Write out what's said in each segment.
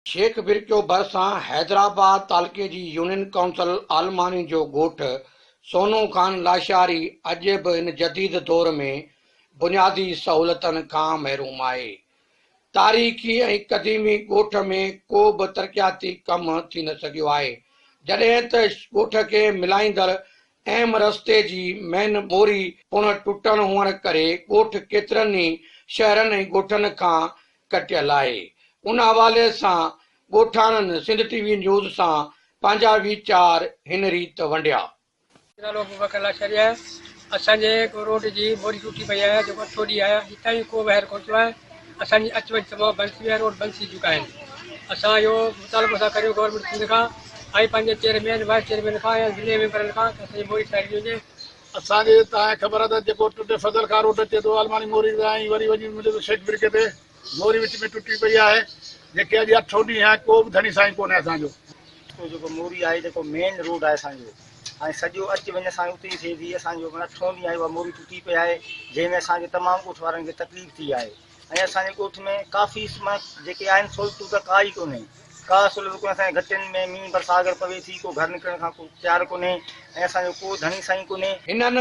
شيخ برڪيو ڀرسان حيدرآباد تعلقي جي يونين ڪائونسل عالماڻي جو ڳوٺ سونو خان لاشاري اڄ به هن جديد دور ۾ بنيادي سهولتن کان محروم آهي. تاريخي ۽ قديمي ڳوٺ ۾ ڪو به ترقياتي ڪم ٿي نه سگهيو آهي، جڏهن ته ڳوٺ کي ملائيندڙ اهم رستي جي مين موري پڻ ٽٽڻ هئڻ ڪري ڳوٺ ڪيترن ئي شهرن ۽ ڳوٺن کان ڪٽيل آهي. ان حوالي سان ڳوٺاڻن سنڌ ٽي وي نيوز سان پنهنجا ويچار هن ريت ونڊيا. نالو ابوبڪر لاشاري آهي. اسان جي روڊ جي موري ٽٽي پئي آهي جيڪو اٺون ڏينهن آهي اڄ تائين ڪو وهر ڪونه ٿيو آهي. اسان جي اچ وڃ تمام بند ٿي وئي آهي روڊ بند ٿي چڪا آهن. اسان اهو مطالبو ٿا ڪريون گورنمينٽ سنڌ کان ۽ پنهنجي چيئرمين وائيس چيئرمين کان ۽ ضلعي ميمبرن کان ته اسان جي موري ٺاهي ڏني وڃي. اسان جي تان کي خبر آهي ته جيڪو ٽنڊي فضل کان روڊ اچي ٿو عالماڻي موري تائين وري وڃي ملي ٿو شيخ برڪي تي موري وچ ۾ ٽٽي پئي آهي جيڪي اڄ اٺون ڏينهن آهي ڪو به ڌڻي سائين ڪونهي اسان جو. رستو جيڪو موري آهي جيڪو مين روڊ آهي اسان جو ۽ سڄو اچ وڃ اسان جي اتي ئي ٿئي ٿي اسان جو معنيٰ اٺون ڏينهن آهي اها موري ٽٽي پئي آهي جنهن ۾ اسان کي تمام ڳوٺ وارن کي تڪليف ٿي آهي ۽ اسان جي ڳوٺ ۾ ڪافي جيڪي آهن سهولتون ته ڪا ئي ڪونهي ڪا سهولت ڪونهي اسان جي گهٽين ۾ مينهن برسات اگر پوي ٿي ڪو گهر نڪرڻ کان ڪو تيار ڪونهي ۽ اسان جو ڪو ڌڻي سائين ڪونهي. هنن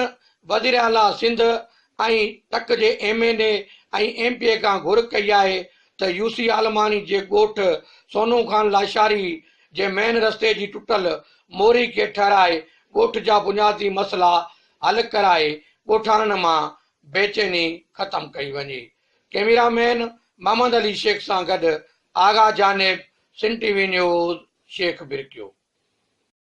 وزيراعليٰ سنڌ ۽ تڪ جي M N A ۽ M P A کان گهر ڪئي آهي ته يو سي عالماڻي جي ڳوٺ سونو خان لاشاري جي مين رستي جي ٽٽل موري کي ٺهرائي ڳوٺ جا بنيادي مسئلا حل ڪرائي ڳوٺاڻن مان بيچيني ختم ڪئي وڃي. ڪئميرا مين محمد علي شيخ سان گڏ Agha Janib, Sindh T V news, Sheikh Birkio.